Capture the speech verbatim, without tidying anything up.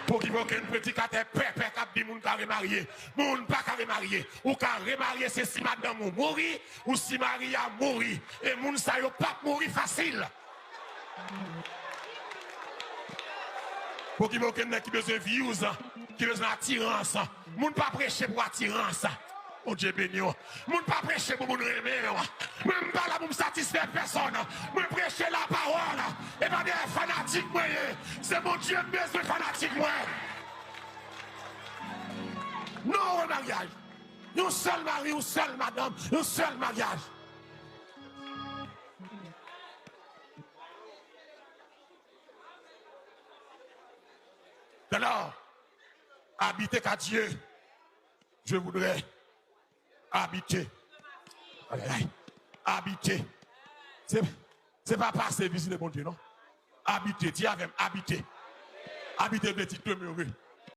Pokipokenn predikatè pèpè k ap di moun ka remarye. Moun pa ka remarye. Ou ka remarye se si madanm ou mouri, ou si mari a mouri. E moun sa yo p ap mouri fasil. Pokipokenn nèg ki bezwen views, ki bezwen atirans. Moun pa preche pou atirans. Bondye beni w. Moun pa preche pou moun renmen w. Mwen, m pa la pou m satisfè pèsòn. Mwen preche lapawòl. E pa dèyè fanatik mwen ye. Se Bondye m bezwen, fanatik mwen. Non, remaryaj. Yon sèl mari, yon sèl madanm, yon sèl maryaj. Alors, habiter qu'à Dieu, je voudrais habiter. Ay, ay, ay. Habiter. Se, se pa pase vizite Bondye, non. Habiter, di avè m, habiter. Habiter vle di demeurer.